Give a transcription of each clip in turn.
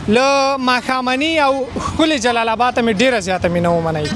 له ماښامني او ښکلي جلال آباد ته مې ډېره زیاته مینه ومنئ.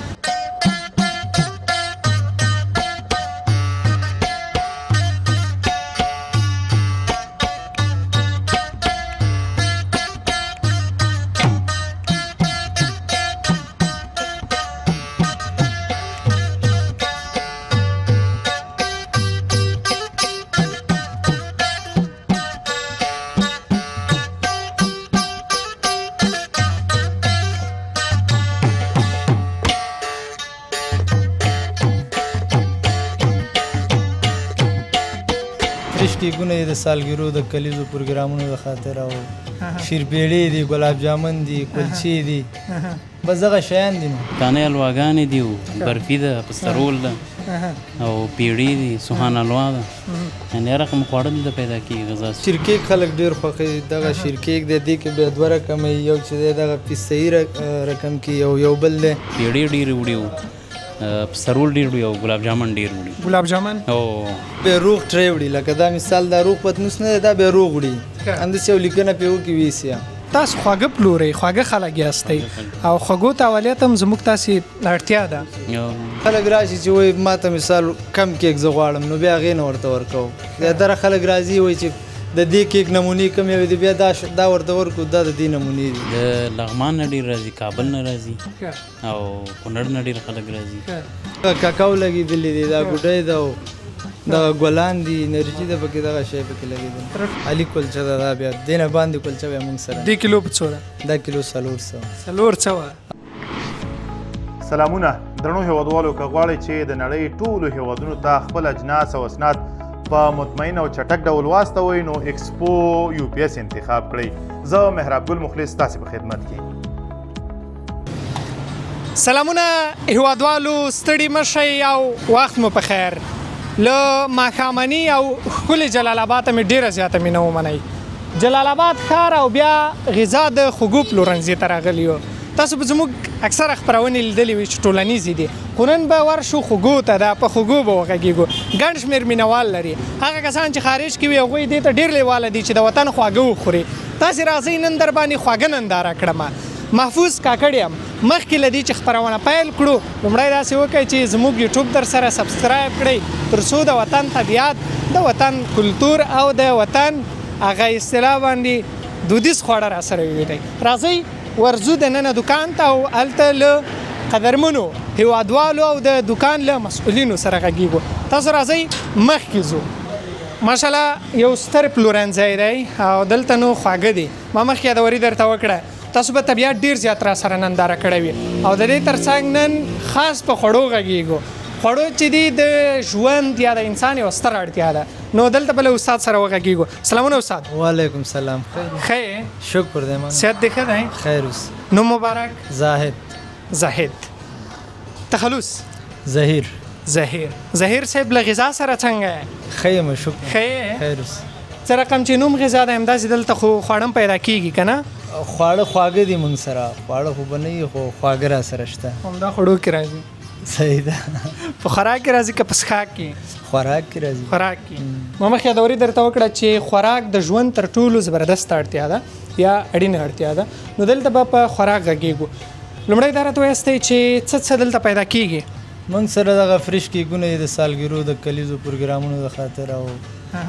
فرش کیکونه د سالګیرو د کلیزو پروګرامونو د خاطر او شیرپیړې دي، ګلاب جامن دي، کلچې دي، بس دغه شیان دي. نو دانې حلواګانې دي او برفي ده، پسترول ده او پیړې دي، سوهان حلوا ده، یعنې هر رقم خواړه دلته پیدا کېږي. غذا شیرکیک خلک ډېر خوښوي. دغه شیرکیک دی، دې کې بیا دوه رقمه، یو چې دی دغه پستهيي رقم کې یو یو بل دی. پیړې ډېرې وړي، پسترول ډېر وړي او ګلاب جامن ډېر وړي. ګلاب جامن او بیا روغ ټری وړي، لکه دا مثال دا روغ پتنوس نه دی، دا بیا روغ وړي، همداسې یو لیکنه پرې وکړي ویسي. تاسو خواږه پلورئ، خواږه خلک یاستئ او خوږو ته اولیت هم زموږ تاسې اړتیا ده. خلک راشي چې وایي ما ته مثال کم کیک زه غواړم، نو بیا هغې نه ورته ورکوو. زیاتره خلک راځي وایي چې د دې کیک نمونې کوم یو دی، بیا دا ورته ورکړو، دا د دې نمونې دي. د لغمان نه ډېر راځي، کابل نه راځي او کونړ نه ډېر خلک راځي. کاکاو لګېدلي دي، دا ګوډۍ ده او دغه ګلان دي، انرژي ده پکې، دغه شی پکې لګېدلی. علي کلچه ده، دا بیا دې نه باندې کلچه بیا موږ سره. دې کیلو په څو ده؟ دا کیلو 400. 400. سلامونه درنو هیوادوالو، که غواړئ چې د نړۍ ټولو هیوادونو ته خپل اجناس او اسناد په مطمئن او چټک ډول واستوئ، نو اکسپو یو پي اس انتخاب کړئ. زه محراب ګل مخلص تاسې په خدمت کې. سلامونه هیوادوالو، ستړي مه شئ او وخت مو په خیر. له ماښامني او ښکلي جلال آباد ته مې ډېره زیاته مینه ومنئ. جلال آباد ښار او بیا غذا د خوږو پلورنځي ته راغلي یو. تاسو به زموږ اکثره خپرونې لیدلې وي چې ټولنیزې دي، خو نن به ورشو خوږو ته، دا په خوږو به وغږېږو. ګڼ شمېر مینهوال لري، هغه کسان چې خارج کې وي هغوی دې ته ډېر لیواله دي چې د وطن خواږه وخوري. تاسې راځئ نن در باندې خواږه ننداره کړم. محفوظ کاکړ یم. مخکې له دې چې خپرونه پیل کړو، لومړی داسې وکړئ چې زموږ یوټیوب در سره subscribe کړئ، تر څو د وطن طبیعت، د وطن کلتور او د وطن هغه اصطلاح باندې دودیز خواړه را سره ووینئ. راځئ ورځو دننه دوکان ته او هلته له قدرمنو هیوادوالو او د دوکان له مسؤلینو سره غږیږو. تاسو راځئ مخکې ځو. ماشاءالله یو ستر پلورنځی دی او دلته نو خواږه دي. ما مخکې یادوري درته وکړه، تاسو به طبیعت ډیر زیات را سره ننداره کړی وي او د دې ترڅنګ نن خاص په خوړو غږیږو. خوړو چې دي د ژوند یا د انسان یوه ستره اړتیا ده. نو دلته به له استاد سره وغږیږو. سلامونه استاد. وعلیکم سلام. ښه یې؟ شکر دی مننه. صحت دې ښه دی؟ خیر اوسې. نوم مبارک؟ زاهد. زاهد. تخلص؟ زهیر. زهیر. زهیر صاحب له غذا سره څنګه یې؟ ښه یم شکر. ښه یې؟ خیر اوسې. څه رقم چې نوم غذا دی همداسې دلته خو خواړه هم پیدا کیږي که نه؟ خواړه خواږه دي موږ سره، خواړه خو به نه وي خو خواږه را سره شته. همدا خوړو کې راځي. صحیح ده. په خوراک کې راځي که په څښاک کې؟ خوراک کې راځي. خوراک کې. ما مخکې یادوري درته وکړه چې خوراک د ژوند تر ټولو زبردسته اړتیا ده یا اړینه اړتیا ده، نو دلته به په خوراک غږیږو. لومړی دا راته وایاستئ چې څه څه دلته پیدا کیږي؟ موږ سره دغه فرش کیکونه دي د سالګیرو د کلیزو پروګرامونو د خاطر او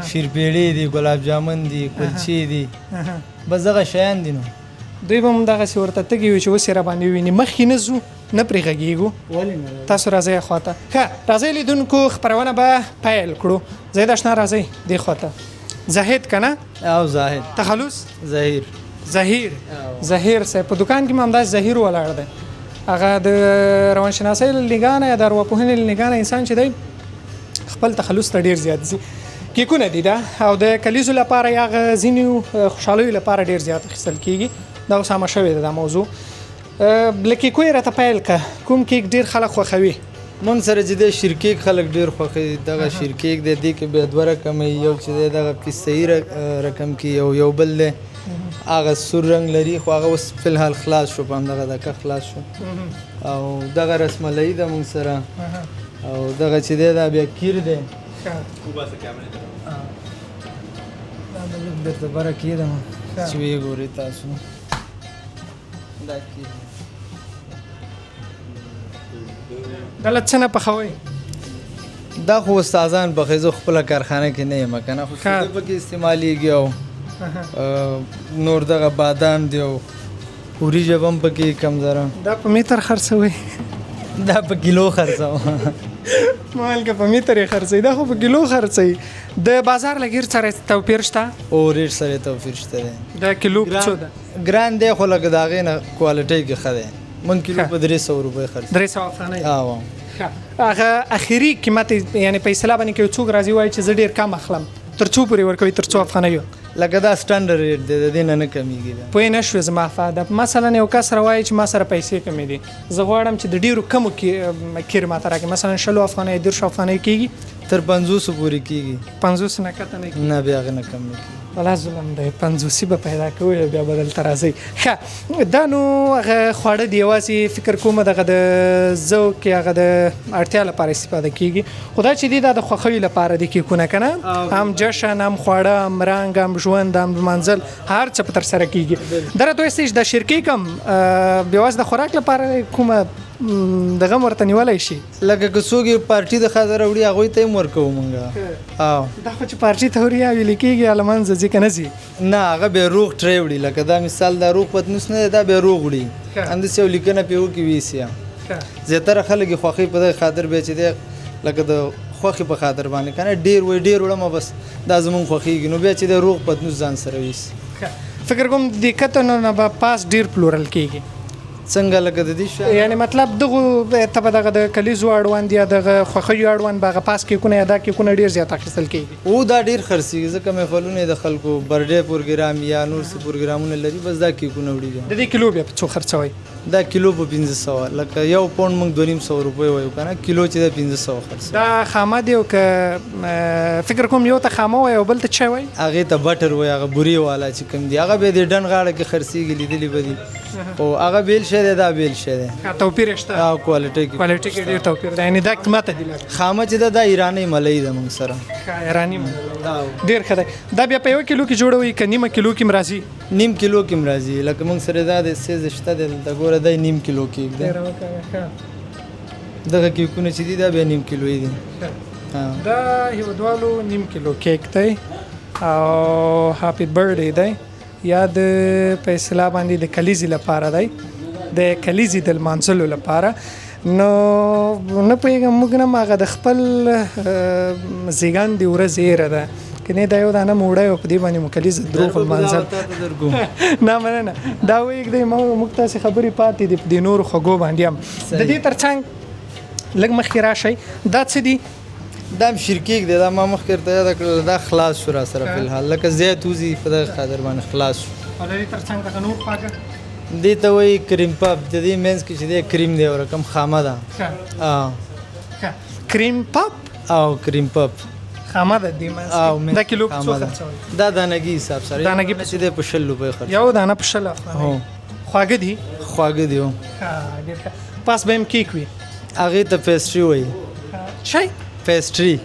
شیرپیړې دي، ګلاب جامن دي، کلچې دي، بس دغه شیان دي. نو دوی به هم دغسې ورته تږي وي چې اوس یې راباندې وویني. مخکې نه ځو، نه پرې غږیږو. ولې نه؟ تاسو راځئ خواته. ښه راځئ لیدونکو، خپرونه به پیل کړو. زاهد اشنا راځئ دې خواته. زاهد که نه؟ او زاهد. تخلص؟ زهیر. زهیر. زهیر صاحب په دوکان کې مې همداسې زهیر ولاړ دی. هغه د روانشناسۍ له نګاه نه یا د ارواپوهنې له نګاه نه انسان چې دی خپل تخلص ته ډېر زیات ځي. کیکونه دي دا او د کلیزو لپاره یا هغه ځینو خوشحالیو لپاره ډېر زیات اخیستل کیږي. دا اوس عامه شوې ده دا موضوع. له کیکو یې راته پیل که، کوم کیک ډېر خلک خوښوي؟ مونږ سره چې دی شیرکیک خلک ډېر خوښوي. دغه شیرکیک دی، دې کې بیا دوه رقمه، یو چې دی دغه پستهيي رقم کې یو یو بل دی هغه سور رنګ لري، خو هغه اوس فی الحال خلاص شو، په همدغه دکه خلاص شو. او دغه رسملۍ ده مونږ سره. او دغه چې دی دا بیا کیر دی. دا به لږ درته بره کېدم چې ویې ګورئ تاسو. دا کیر. دا له څه نه پخوئ؟ دا خو استادان پخوي، زه خپله کارخانه کې نه یم که نه، خو شیدې پکې استعمالیږي او نور دغه بادام دی او وریجې به هم پکې کم زره. دا په متر خرڅوئ؟ دا په کیلو خرڅوم. ما ویل که په متر یې خرڅوي، دا خو په کیلو خرڅوي. د بازار له ګیر سره توپیر شته؟ او ریټ سره توپیر شته دی. دا کیلو په څو ده؟ ګران دی خو لږ د هغې نه کوالټۍ کې ښه دی. موږ کیلو په 300 روپۍ خرڅوو. 300 افغانۍ؟ او ښه، هغه اخري قیمت یعنې په اصطلاح باندې که یو څوک راځي وایي چې زه ډېر کم اخلم، تر څو پورې ورکوي؟ تر څو افغانیو؟ لکه دا سټنډرډ ریټ دی، د دې نه نه کمیږي. بیا پوه نه شوې زما فاده. مثلا یو کس راوایي چې ما سره پیسې کمې دي، زه غواړم چې د ډېرو کمو کیر ماته راکړي، مثلا 20 افغانۍ 30 افغانۍ کېږي؟ تر 50 پورې کېږي. 50 نه کښته نه کېږي؟ نه، بیا هغې نه کم نه کېږي. ولا ظلم دی، 50 به پیدا کوئ او بیا به دلته راځئ. ښه، دا نو هغه خواړه دي، یوازې فکر کوم دغه د ذوق یا هغه د اړتیا لپاره استفاده کېږي، خو دا چې دي دا د خوښیو لپاره دي کیکونه که نه، هم جشن، هم خواړه، هم رنګ، هم ژوند، هم لمانځل، هر څه په ترسره کېږي. دا راته وایاست چې دا شیرکیک هم یوازې د خوراک لپاره دی، کومه دغه هم ورته نیولی شي؟ لکه که څوک یې پارټي د خاطره وړي هغوی ته هم ورکوو مونږ. او دا خو چې پارټي ته وړي یا ویلي کېږي یا له منځه ځي که نه ځي؟ نه، هغه بیا روغ ټری وړي. لکه دا مثال دا روغ پتنوس نه دی، دا بیا روغ وړي، همداسې یو لیکنه پرې وکړي ویسي. زیاتره خلک یې خوښوي په دغه خاطر بیا چې دی لکه د خوښې په خاطر باندې که نه، ډېر وایي ډېر وړمه بس دا زمونږ خوښېږي، نو بیا چې دی روغ پتنوس ځان سره ویسي. فکر کوم د کتنو نه به پاس ډېر پلورل کېږي. څنګه لکه د دې شیانو؟ یعنې مطلب دغو ته به دغه د کلیزو اړوند یا دغه خوښیو اړوند به هغه پاس کیکونه یا دا کیکونه ډېر زیات اخیستل کېږي؟ او دا ډېر خرڅېږي، ځکه محفلونه یې د خلکو برډې پروګرام یا نور څه پروګرامونه لري، بس دا کیکونه وړي بیا. د دې کیلو بیا په څو خرڅوئ؟ دا کیلو په 500، لکه یو پونډ موږ 250 روپۍ وایو که نه، کیلو چې دی 500 خرڅوو. دا خامه دی او که فکر کوم یو ته خامه وایي او بل ته چای وایي؟ هغې ته بټر وایي، هغه بورې والا چې کوم دي هغه بیا د ډنډ غاړه کې خرڅېږي، لیدلي به دي، خو هغه بېل شی دی، دا بېل شی دی. توپیر یې شته؟ او کوالټۍ کې کوالټۍ کې ډېر توپیر دی، یعنې دا قیمته دي لږ. خامه چې ده دا ایرانۍ ملۍ ده موږ سره. ښه، ایراني ملۍ ډېر ښه دی. دا بیا په یوه کیلو کې جوړوئ که نیمه کیلو کې هم راځي؟ نیم کیلو کې هم راځي. لکه موږ سره دا د سیز شته دی دلته ګوره، دا نیم کیلو کیک دی. دغه کیکونه چې دي دا بیا نیم کیلویي دي. دا هېوادوالو نیم کیلو کیک دی او هاپي برډی دی، یا د په اصطلاح باندې د کلیزې لپاره دی، د کلیزې د لمانځلو لپاره. نو نه پوهېږم موږ نه هغه د خپل زیږند ورځ هېره ده که نه، دا یو دانه مو وړی او په دې باندې مو کلیزه دروغ لمانځل. نه مننه، دا ویږدئ موږ تاسې خبرې پاتې دي په دې نورو خوږو باندې هم. د دې ترڅنګ لږ مخکې راشئ، دا څه دي؟ دا هم شیرکیک دی، دا ما مخکې درته یاده کړله، دا خلاص شو را سره فلحال، لکه زیات وځي په دغه خاطر باندې خلاص شو. او د دې ترڅنګ دغه نور خواږه؟ دې ته وایي کریم پاپ، د دې منځ کې چې دی کریم دی، یو رقم خامه ده. ښه، کریم پاپ؟ او کریم پاپ خامه ده دې منځ کې. دا کیلو په څو خرڅوئ؟ دا دانګي حساب سره. دانګي چې دی په 20 روپۍ خرڅوي. یو دانه په 20 افغانۍ. خواږه دي؟ خواږه دي. ښه، ډېر ښه. پاس به هم کیک وي؟ هغې ته پیسټري وایي. چای؟ پیسټري.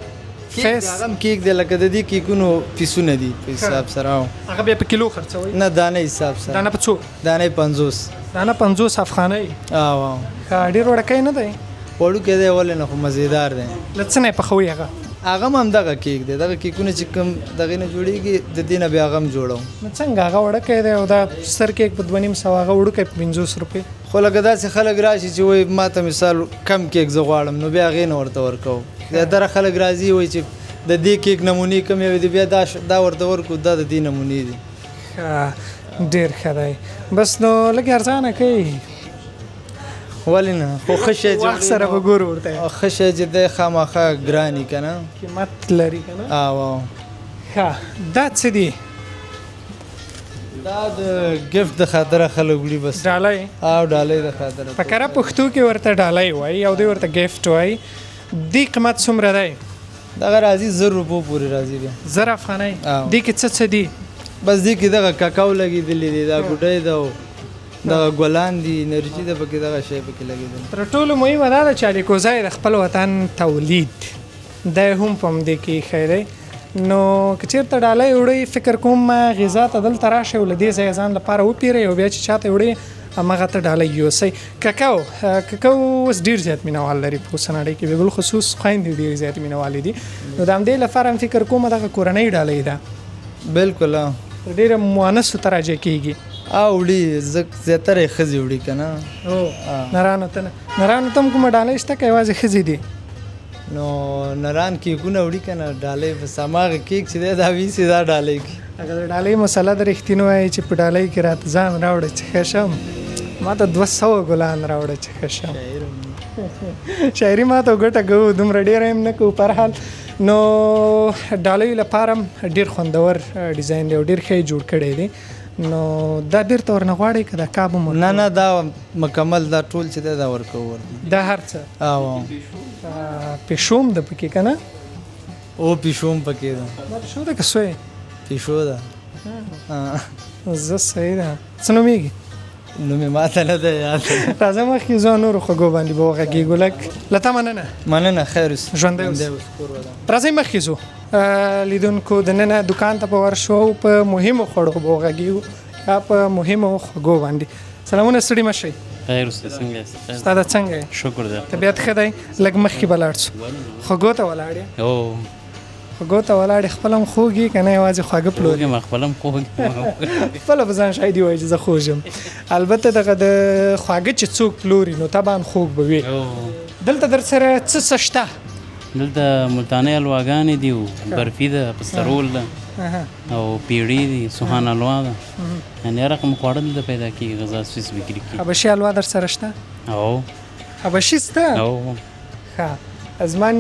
هغه هم کیک دی، لکه د دې کیکونو پیسونه دي په حساب سره. هغه بیا په کیلو خرڅوئ؟ نه، دانه حساب سره. دانه په څو؟ دانه 50. دانه 50 افغانۍ. او ښه، ډېر وړوکی نه دی؟ وړوکی دی ولې نه، خو مزیدار دی. له څه نه یې پخوئ هغه؟ هغه هم همدغه کیک دی، دغه کیکونه چې کوم دغې نه جوړېږي د دې نه بیا هغه هم جوړوم. نو څنګه هغه وړوکی دی او دا ستر کیک په 250، هغه وړوکی په 50 روپۍ؟ خو لکه داسې خلک راشي چې وایي ما ته مثال کم کیک زه غواړم، نو بیا هغې نه ورته ورکوو. زیاتره خلک راځي وایي چې د دې کیک نمونې کوم یو دی، بیا دا ورته ورکړو، دا د دې نمونې دي. ښه، ډېر ښه دی. بس نو لږ ارزانه کوي. ولې نه، خو ښه شی چې وخت سره به ګورو ورته. ښه شی چې دی خامخا ګران وي که نه، قیمت لري که نه. او ښه، دا څه دي؟ دا د ګفټ د خاطره خلک وړي بس. ډالۍ؟ او ډالۍ د خاطره. په کره پښتو کې ورته ډالۍ وایي او دوی ورته ګفټ وایي. دې قیمت څومره دی؟ دغه راځي 1000 روپو پورې راځي بیا. 1000 افغانۍ؟ دې کې څه څه دي؟ بس دې کې دغه کاکاو لګېدلي دي، دا ګوډۍ ده او دغه ګلان دي، انرژي ده پکې، دغه شی پکې لګېدلی. تر ټولو مهمه دا ده چې الکوزی د خپل وطن تولید دی هم په همدې کې ایښی دی. نو که چېرته ډالۍ وړئ، فکر کوم غذا ته دلته راشئ او له دې ځایه ځان لپاره وپېرئ او بیا چې چاته وړئ همغه ته ډالۍ یوسئ. ککاو، ککاو اوس ډیر زیات مینوال لري په اوسه نړۍ کې، بالخصوص خویندې ډیر زیات مینوالې دي، نو د همدې لپاره هم فکر کوم دغه کورنۍ ډالۍ ده. بالکل. ډېره مؤنثو ته راجع کېږي. او وړي، زیاتره یې ښځې وړي که نه. نرانو ته نه، نرانو ته هم کومه ډالۍ شته که یوازې ښځې دي؟ نو نران کیکونه وړي که نه، ډالۍ بس هماغه کیک چې دی دا ویسي، دا ډالۍ کړي. هغه د ډالۍ مسله د رښتینو وایي چې په ډالۍ کې راته ځان راوړه چې ښه شم، ما ته 200 ګلان راوړه چې ښه شم. شاعري ما ته ګټه کوو، دومره ډېره هم نه کوو په هر حال. نو ډالیو لپاره هم ډېر خوندور ډیزاین دی او ډېر ښه یې جوړ کړی دی. نو دا بیرته ورنه غواړئ که دا کاب هم ورکوو؟ نه نه، دا مکمل دا ټول چې دی دا ورکوو ورته. دا هر څه؟ پیشو هم ده پکې که نه؟ او پیشو هم پکې ده. دا پیشو ده که سوی؟ پیشو ده. زه صحیح ده. څه نومېږي؟ نوم یې ماته نه دی یاد. راځه مخکې ځو، نورو خوږو باندې به وغږېږو لږ. له تا مننه. مننه، خیر اوسې. ژوندی اوسې. راځئ مخکې ځو. لیدونکو دننه دکان ته به ورشو او په مهمو خوړو به وغږېږو یا په مهمو خوږو باندې. سلامونه، ستړي مه شئ. خیر اوسې، څنګه یاست؟ استاده څنګه یې؟ شکر دی. طبیعت ښه دی؟ لږ مخکې به لاړ شو. خوږو ته ولاړ یې؟ هو. خوږو ته ولاړ یې، خپل هم خوږ یې که نه یوازې خواږه پلورې؟ خوږ یم، خپل هم خوږ یم. خپله په ځان شاهدي وایي چې زه خوږ یم. البته دغه د خواږه چې څوک پلوري نو طبعا خوږ به وي. دلته در سره څه څه شته؟ دلته ملتانۍ حلواګانې دي، برفي ده، پسترول ده، او پیړې دي، سوهان حلوا ده، یعنې هر رقم خواړه دلته پیدا کېږي. غذا سویس بکري کې. حبشي حلوا در سره شته؟ هو. حبشي شته؟ هو. ښه، زما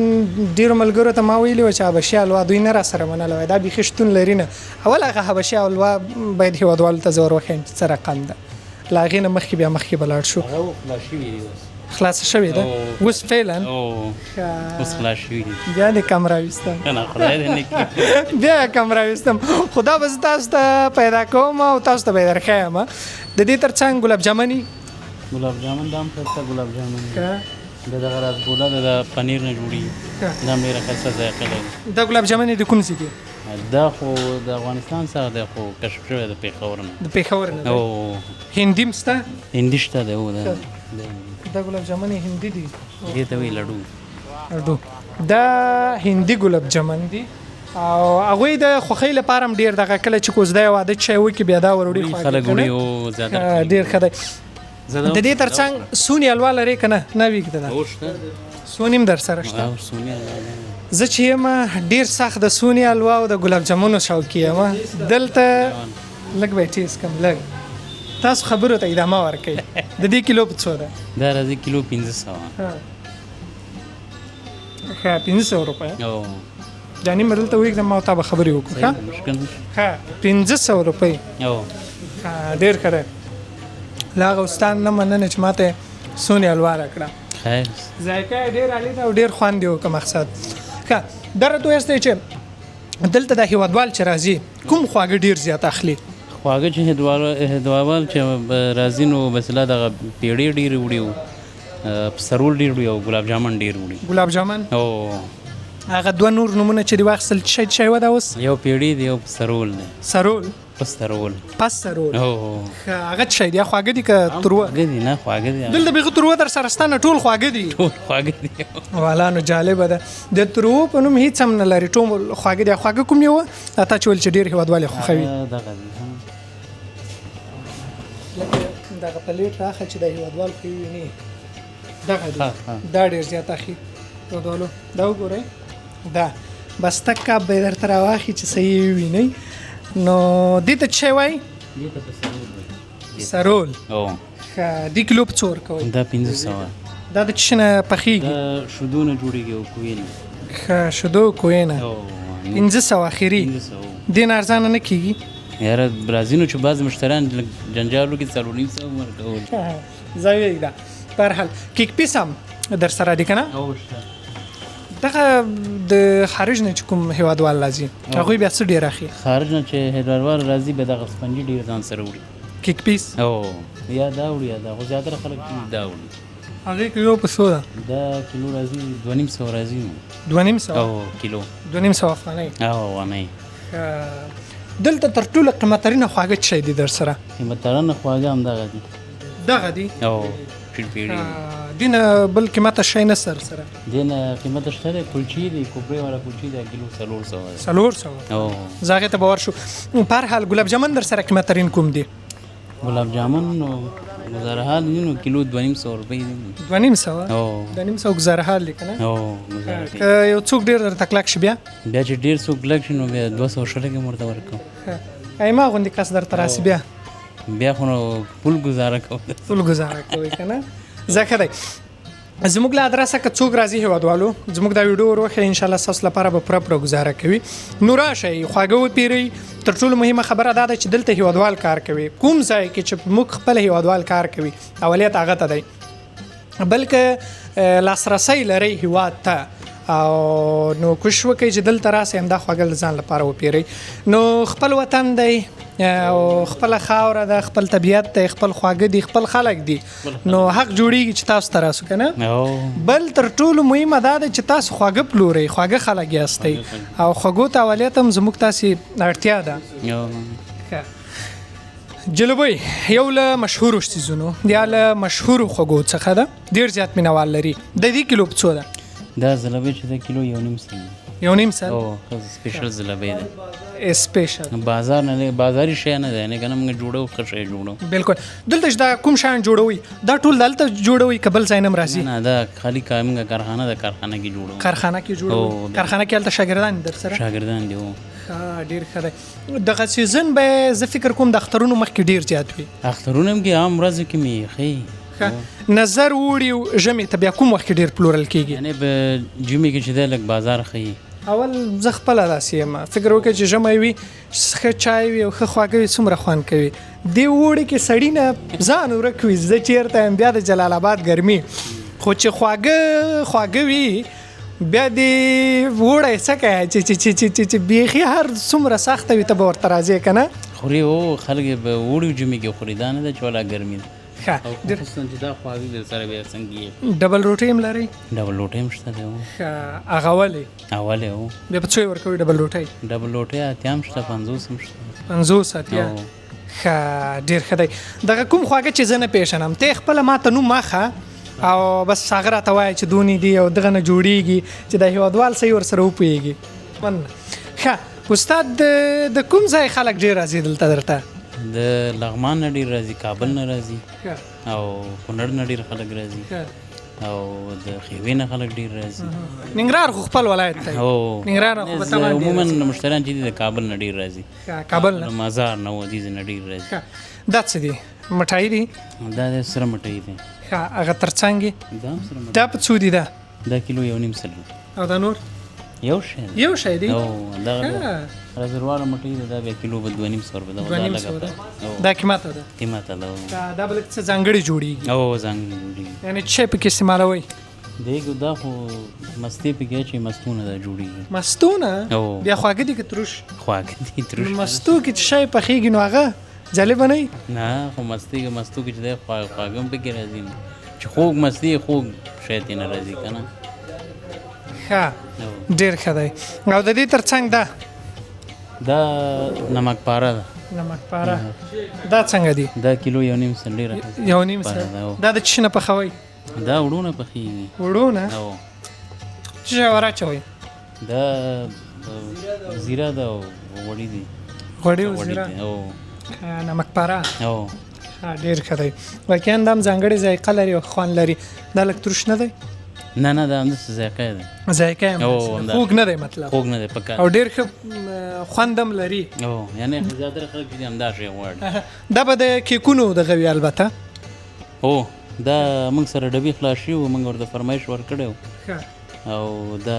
ډېرو ملګرو ته ما ویلي وه چې حبشي حلوا دوی نه راسره منله، وایي دا بیخي شتون لري نه. اول هغه حبشي حلوا باید هېوادوالو ته زه ور وښیم چې څه رقم ده، له هغې نه مخکې بیا مخکې به لاړ شو. هغه خلاص شوي دي اوس. خلاصه شوې ده اوس فعلا؟ اوس خلاص شوي دي. بیا دې کم راویستم. نه خدای دې نه کړي. بیا کم راویستم، خو دا به زه تاسو ته پیدا کوم او تاسو ته به یې درښیم. د دې تر څنګ ګلاب جامنې. ګلاب جامن دا هم ښایسته ګلاب جامن دی. د دغه رسګوله ده، د پنیر نه جوړېږي، دا هم ډېره ښایسته ذایقه لري. دا ګلاب جامنې د کوم ځای دي؟ دا خو د افغانستان څخه دی، خو کشف شوی د پېښور نه. د پېښور نه دی؟ هندي هم شته؟ هندي شته دی، هو. دا ګلاب جامنې هندي دي. دې ته وایي لډو. لډو دا هندي ګلاب جامن دي، او هغوی د خوښۍ لپاره هم ډېر دغه کله چې کوزده واده چای وکړي بیا دا وروړي خلک وړي، هو، زیاتره ډېر ښه دی. د دې تر څنګ سوني حلوا لرې که نه؟ نه وي که نه؟ سوني هم در سره شته. زه چې یم ډېر سخت د سوني حلوا او د ګلاب جامونو شوقي یم. دلته لږ به یې ټیسټ کړم، لږ تاسو خبرو ته ادامه ورکړئ. د دې کیلو په څو ده؟ دا راځي کیلو 500. ښه، 500 روپۍ. دا نیمه دلته وېږدم او تا به خبرې وکړو. ښه ښه، 500 روپۍ. ډېر ښه دی. له هغه استاد نه مننه چې ماته سوني حلوا راکړه. ذایقه یې ډېر عالي ده او ډېر خوند یې وکړ. مقصد ښه، دا راته ووایاست چې دلته د هېوادوال چې راځي کوم خواږه ډېر زیات اخلي؟ خواږه چې هېوادوال چې راځي نو بس لا دغه پیړې ډېرې وړي، پسرول ډېر وړي او ګلاب جامن ډېر وړي. ګلاب جامن؟ هو. هغه دوه نور نومونه چې دې واخیستل څه شی وه دا اوس؟ یو پیړې دی، یو پسرول دی. سرول؟ پسترول. پسترول. هو. هغه څه شی دی؟ خواږه دي که تروه؟ خواږه دي، نه خواږه دي. دلته بیخي تروه در سره شته نه، ټول خواږه دي. ټول خواږه دي. والا نو جالبه ده، د تروه په نوم هیڅ هم نه لري، ټول خواږه دي. خواږه کوم یو تا چې ویل چې ډېر هېوادوال یې خوښوي؟ دغه دي. لکه دغه پلیټ راخه چې د هېوادوال خو یې ویني، دغه دی، دا ډېر زیات اخلي هېوادوالو. دا وګورئ، دا بس تک کاب به یې درته راواخلي چې صحیح یې ووینئ. نو دې ته څه شی وایي؟ دې ته پسرول وایي. سرول. هو. ښه، دې کیلو په څو ورکوئ؟ دا 500. دا د څه شي نه پخېږي؟ دا شیدو نه جوړېږي او کوې نه. ښه، شیدو کوې نه. 500 اخري. 500. دې نه ارزانه نه کېږي؟ یاره راځي نو چې بعضې مشتریان لږ جنجال وکړي 450 هم ورکول. ځای ویږده. په هر حال کیک پیس هم در سره دی که نه؟ هو شته. دغه د خارج نه چې کوم هېوادوال راځي هغوی بیا څه ډېر اخلي؟ خارج نه چې هېوادوال راځي بیا دغه سپنجي ډېر ځان سره وړي. کیک پیس؟ هو، یا دا وړي یا دا، خو زیاتره خلک دا وړي. هغې کیلو په څو ده؟ دا کیلو راځي 250 راځي. 250؟ هو، کیلو. 250 افغانۍ؟ هو، افغانۍ. دلته تر ټولو قیمترینه خواږه څه شی دي در سره؟ قیمترینه خواږه همدغه دي. دغه دي؟ او شیر پیړې. دینه بل قیمته شی نه سر سره؟ دینه قیمته شته دی، کلچې دي، کوپړې والا کلچې ده، کیلو 400 ده. 400؟ او زه هغې ته به ورشو. په هر حال ګلاب جامن در سره قیمت ترین کوم دي؟ ګلاب جامن نو ګزارحال دي، نو کیلو 250 روپۍ دي. 250؟ او 250 ګزارحال دي که نه؟ او ګزارحال. که یو څوک ډېر درته کلک شي بیا؟ بیا چې ډېر څوک کلک شي نو بیا 220 کې هم ورته ورکوم. ښه، ما غوندې کس درته راسي بیا؟ بیا خو نو پول ګزاره کوم. پول ګزاره کوئ که نه؟ ځه ښه دی. زموږ له ادرسه که څوک راځي هېوادوالو، زموږ دا ویډیو ور وښیئ، انشاءالله ستاسو لپاره به پوره پوره ګزاره کوي. نو راشئ خواږه وپیرئ. تر ټولو مهمه خبره دا ده چې دلته هېوادوال کار کوي. کوم ځای کې چې موږ خپل هېوادوال کار کوي اولیت هغه ته دی، بلکې لاسرسی لرئ هېواد ته، او نو کوشش وکړئ چې دلته راسئ همدا خواږه له ځان لپاره وپیرئ. نو خپل وطن دی او خپله خاوره ده، خپل طبیعت دی، خپل خواږه دي، خپل خلک دي، نو حق جوړیږي چې تاسو ته راسو که نه؟ بل تر ټولو مهمه دا ده چې تاسو خواږه پلورئ، خواږه خلک یاستئ، او خوږو ته اولیت هم زموږ تاسې اړتیا ده. ښه، جلبۍ یو له مشهورو څیزونو یا له مشهورو خوږو څخه ده، ډېر زیات مینهوال لري. د دې کیلو په څو ده؟ دا زلبۍ چې ده کیلو 1.5 سل. 1.5 سل؟ او ښه سپیشل زلبۍ ده. سپیشل. بازار نه دی، بازاري شی نه دی، نه که نه موږ جوړو، ښه شی جوړو. بالکل. دلته چې دا کوم شیان جوړوئ دا ټول دلته جوړوئ که بل ځای نه هم راځي؟ نه، دا خالي موږ کارخانه ده، کارخانه کې جوړو. کارخانه کې جوړوئ؟ کارخانه کې هلته شاګردان دي درسره؟ شاګردان دي، هو. ښه، ډېر ښه دی. دغه سیزن به زه فکر کوم د اخترونو مخکې ډېر زیات وي. اخترونه هم کې، عام ورځو کې مې ښه. ښه، نظر اوړي او ژمي ته بیا کوم وخت کې ډېر پلورل کېږي؟ یعنې په ژمي کې چې دی لږ بازار ښه وي. اول زه خپله داسې یم، فکر وکړئ چې ژمی وي، ښه چای وي او ښه خواږه وي، څومره خوند کوي. دې اوړي کې سړي نه ځان ورک وي، زه چېرته یم، بیا د جلال آباد ګرمي، خو چې خواږه خواږه وي بیا دې اوړی څه کوي چې چې چې چې چې چې بیخي هر څومره سخته وي ته به ورته راځې که نه؟ خوري، هو، خلک یې په اوړي او ژمي کې خوري، دا نه ده چې ولا ګرمي ده. ښه، او خصوصاً چې دا خواږه در سره بیا څنګه یې. ډبل روټۍ هم لرئ؟ ډبل روټۍ هم شته دی، هو. ښه، هغه ولې؟ اولې، هو. بیا په څو یې ورکوي ډبل روټۍ؟ ډبل روټۍ 80 هم شته، 50 هم شته. 50، 80. ښه، ډېر ښه دی. دغه کوم خواږه چې زه نه پېژنم، ته یې خپله ما ته نوم اخه او بس هغه راته وایه چې دونې دي او دغه نه جوړېږي، چې د هېوادوال صحیح ورسره وپوهېږي. مننه. ښه استاد، د کوم ځای خلک ډېر راځي دلته درته؟ د لغمان نه ډېر راځي، کابل نه راځي، او کونړ نه ډېر خلک راځي، او د خیوې نه خلک ډېر راځي. ننګرهار خو خپل ولایت دی. هو. ننګرهار خو به طبعاً ډېر عموماً راځي. مشتریان چې دي د کابل نه ډېر راځي. ښه، کابل نه. مزار نه و دې نه ډېر راځي. ښه، دا څه دي؟ مټای دي؟ دا د سره مټای دي. ښه، هغه ترڅنګ یې؟ دا هم سره مټای. دا په څو دي دا؟ دا کیلو 1.5 سل. او دا نور؟ یو شی دی. یو شی دی؟ هو، دغه ښه. رزرواره مټۍ ده، دا بیا کیلو به 250 روپۍ ده. 250 ده. دا قیمته ده؟ قیمته ده. دا به لږ څه ځانګړې جوړېږي. هو، ځانګړې جوړېږي. یعنې څه شی پکې استعمالوئ؟ دیګ دا خو مستې پکې اچوي، مستونه دا جوړېږي. مستونه؟ هو. بیا خواږه دي که تروش؟ خواږه دي، تروش. نو مستو کې چې شی پخېږي نو هغه جالبه نه وي؟ نه، خو مستې کې، مستو کې چې دی خواږه هم پکې راځي، چې خوږ مستې خوږ شی ترې نه راځي که نه. ښه، ډېر ښه دی. او د دې ترڅنګ دا؟ دا نمک پاره ده. نمک پاره دا څنګه دي؟ دا کیلو 1.5 سل. ډېره 1.5 سل. دا د څه نه پخوئ؟ دا وړونه پخېږي. وړونه؟ هو. څه شی وراچوئ؟ دا زیره ده او غوړي دي. غوړي او زیره. هو. نمک پاره. هو. ښه، ډېر ښه دی. واقعا دا هم ځانګړې ذایقه لري او خوند لري. دا لږ تروش نه دی؟ نه نه، دا همداسې ذایقه ده. ذایقه هم خوږ نه دی، مطلب خوږ نه دی پکار. او ډېر ښه خوند هم لري. هو، یعنې زیاتره خلک چې همدا شی غواړي. دا به د کیکونو دغه وي البته. هو، دا موږ سره ډبي خلاص شوي وو، موږ ورته فرمایش ورکړی و، او دا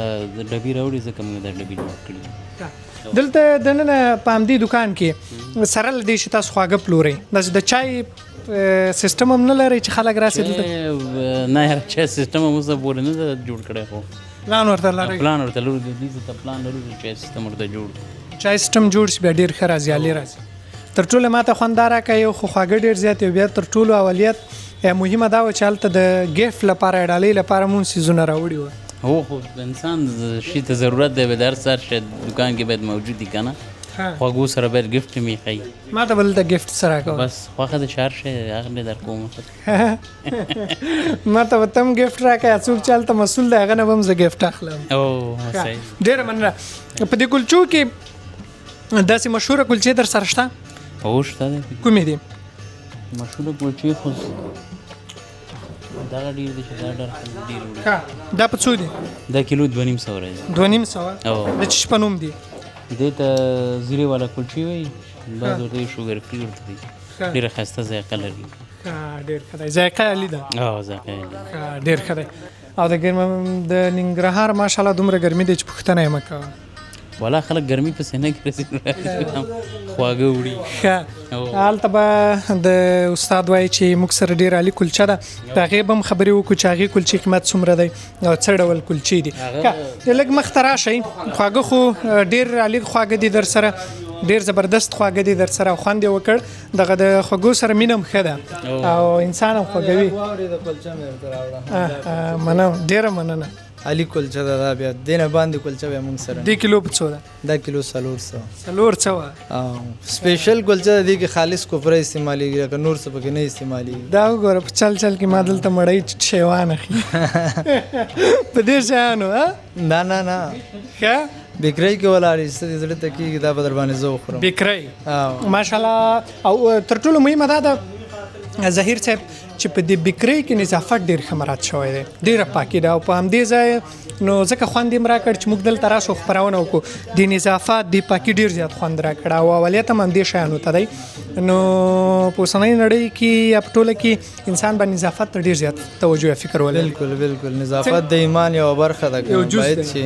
ډبي راوړي ځکه موږ دا ډبي جوړ کړي. دلته دننه په همدې دوکان کې سره له دې چې تاسو خواږه پلورئ، داسې د چای سیستم هم نه لرئ چې خلک راسي دلته؟ نه یاره، چای سیستم هم اوسه پورې نه ده جوړ کړی، خو پلان ورته لرئ؟ پلان ورته لرو، د دې ته پلان لرو چې چای سیستم ورته جوړ کړو. چای سیستم جوړ شي بیا ډېر ښه راځي، عالي راځي. تر ټولو ماته خوند دا راکړه، یو خو خواږه ډېر زیات یو، بیا تر ټولو اولیت مهمه دا وه چې هلته د ګیفت لپاره، ډالۍ لپاره مونږ څیزونه راوړي وه. هو، خو انسان شي ته ضرورت دی، به د هر څه شی دوکان کې باید موجود وي که نه. خوږو سره باید ګفټ مې ښیي. ما ته به دلته ګفټ څه راکوه؟ بس خوښه د شهر شی هغه در کوم. ما ته به ته هم ګفټ راکړې، څوک چې هلته مسؤل دی هغه نه به هم زه ګفټ اخلم. او صحیح. ډېره مننه. په دې کلچو کې داسې مشهوره کلچې در سره شته؟ هو شته دی. کومې دي؟ مشهوره کلچې خو دغه ډېر دي چې دا ډېر خلک ډېر وړي. ښه، دا په څو دي؟ دا کیلو 250 راځي. 250؟ د څه شي په نوم دي؟ دې ته زیرې والا کلچې وایي، بعض ورته شوګر فري ورته وایي. ډېره ښایسته ذایقه لري. ښه، ډېر ښه دی. ذایقه عالي ده. او ذایقه عالي ده. ښه، ډېر ښه دی. او د د ننګرهار ماشاءالله دومره ګرمي دی چې پوښتنه یې مه کوه. والا خلک ګرمي پسې نه ګرځي، خواږه وړي. ښه، هلته به د استاد وایي چې موږ سره ډېره عالي کلچه ده، د هغې به هم خبرې وکړو چې هغې کلچې قیمت څومره دی او څه ډول کلچې دي. ښه، لږ مخته راشئ. خواږه خو ډېر عالي خواږه دي در سره، ډېر زبردست خواږه دي در سره، خوند یې وکړ. دغه د خوږو سره مینه هم ښه ده او انسان هم خوږوي. مننه، ډېره مننه. علي کلچه ده دا، بیا دې نه باندې کلچه بیا موږ سره. دې کیلو په څو ده؟ دا کیلو 400. 400. او سپیشل کلچه ده، دې کې خالص کوپره استعمالېږي، لکه نور څه پکې نه استعمالېږي. دا وګوره په چل چل کې ما دلته مړۍ شی وانخلي په دې شیانو. ها نه نه نه، ښه بیکرۍ کې ولاړې څه دې زړه ته کېږي دا به در باندې زه وخورم. بیکرۍ ماشاءالله. او تر ټولو مهمه دا ده ظهیر صاحب چې په دې بیکرۍ کې نظافت ډېر ښه مراعات شوی دی، ډېره پاکي ده. او په همدې ځای نو ځکه خوند یې هم راکړ چې موږ دلته راشو خپرونه وکړو. د نظافت د پاکي ډېر زیات خوند راکړ او اولویت هم همدې شیانو ته دی. نو په اوسنۍ نړۍ کې یا په ټوله کې انسان باندې نظافت ته ډېر زیات توجه یا فکر ولري. بالکل بالکل، نظافت د ایمان یوه برخه ده، باید چې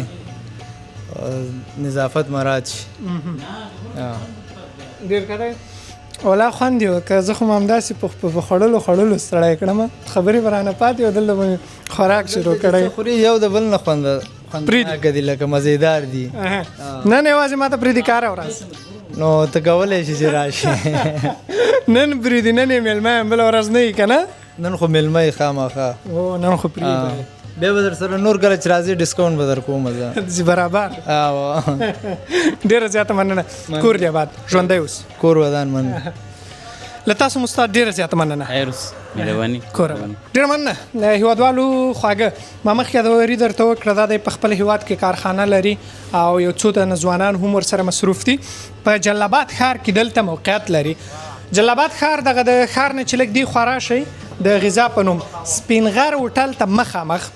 نظافت مراعات شي. ډېر ښه دی. ولا خوند یې وکړ. زه خو همداسې په خوړلو خوړلو ستړی کړم، خبرې به رانه پاتې او دلته به مې خوراک شروع کړی. خوري یو د بل نه خوندناکه دي، لکه مزیدار دي. نن یوازې ما ته پرېږدي کار ورځ، نو ته کولی شې چې راشې. نن پرېږدي، نن یې مېلمه یم، بله ورځ نه یې که نه؟ نن خو مېلمه یې خامخا. او نن خو پرېږدي، بیا به در سره نور کله چې راځې ډسکاونټ به در کوم زه. داسې برابر. ډېره زیاته مننه. کور دې اباد، ژوندی اوسې. کور ودان. مننه له تاسو مو استاد، ډېره زیاته مننه. خیر اوسې، مهرباني. کور اباد. ډېره مننه هیوادوالو. خواږه ما مخکې یادوري درته وکړه، دا دی په خپل هیواد کې کارخانه لري او یو څو تنه ځوانان هم ورسره مصروف دي. په جلال آباد ښار کې دلته موقعیت لري. جلال آباد ښار دغه د ښار نه چې لږ دې خوا راشئ د غذا په نوم سپینغر هوټل ته مخامخ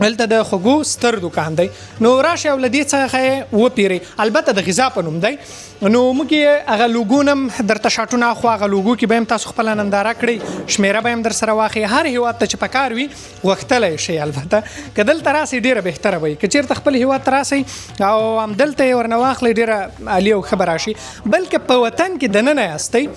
دلته د خوږو ستر دوکان دی. نو راشئ او له دې څخه یې وپېرئ، البته د غذا په نوم دی. نو موږ یې هغه لوګو نه هم درته شاټونه اخو، هغه لوګو کې به هم تاسو خپله ننداره کړئ، شمېره به هم در سره واخلئ. هر هیواد ته چې پکار وي غوښتلی شئ. البته که دلته راسئ ډېره بهتره به وي، که چېرته خپل هیواد ته راسئ او همدلته یې ورنه واخلئ ډېره عالي او ښه به راشي. بلکې په وطن کې دننه یاستئ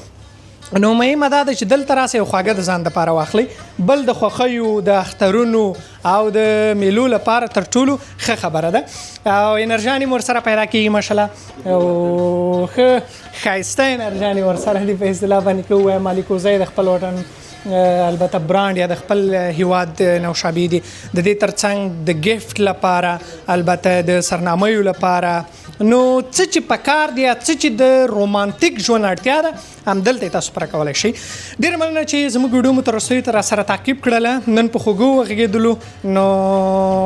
نو مهمه دا ده چې دلته راسئ او خواږه د ځان دپاره واخلئ. بل د خوښیو، د اخترونو او د میلو لپاره تر ټولو ښه خبره ده او انرژانې مو ورسره پیدا کېږي ماشاءالله، او ښه ښایسته انرژانې ورسره دي په اصطلاح باندې که ووایم. الکوزی د خپل وطن البته برانډ یا د خپل هیواد نوشابې دي. د دې ترڅنګ د ګفټ لپاره، البته د سرنامیو لپاره، نو څه چې پکار دی یا څه چې د رومانتیک ژوند اړتیا ده همدلته یې تاسو پوره کولی شئ. ډېره مننه چې زموږ ویډیو مو تر وروستیو ته راسره تعقیب کړله. نن په خوږو وغږېدلو، نو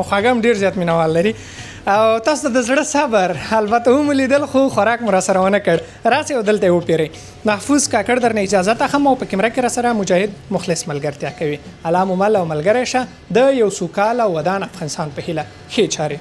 خواږه هم ډېر زیات مینهوال لري او تاسو ته د زړه صبر البته ومو لیدل، خو خوراک مو راسره ونه کړ. راسئ او دلته یې وپېرئ. محفوظ کاکړ درنه اجازه اخلم او په کیمره کې راسره مجاهد مخلص ملګرتیا کوي. الله مو مل او ملګری شه د یو سوکاله او ودان افغانستان په هیله. ښې چارې.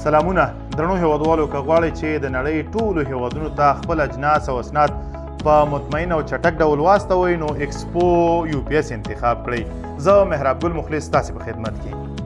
سلامونه درنو هیوادوالو، که غواړئ چې د نړۍ ټولو هیوادونو ته خپل اجناس او اسناد په مطمئن او چټک ډول واستوئ نو ایکسپو یو پی اس انتخاب کړئ. زه محراب ګل مخلص تاسو په خدمت کې.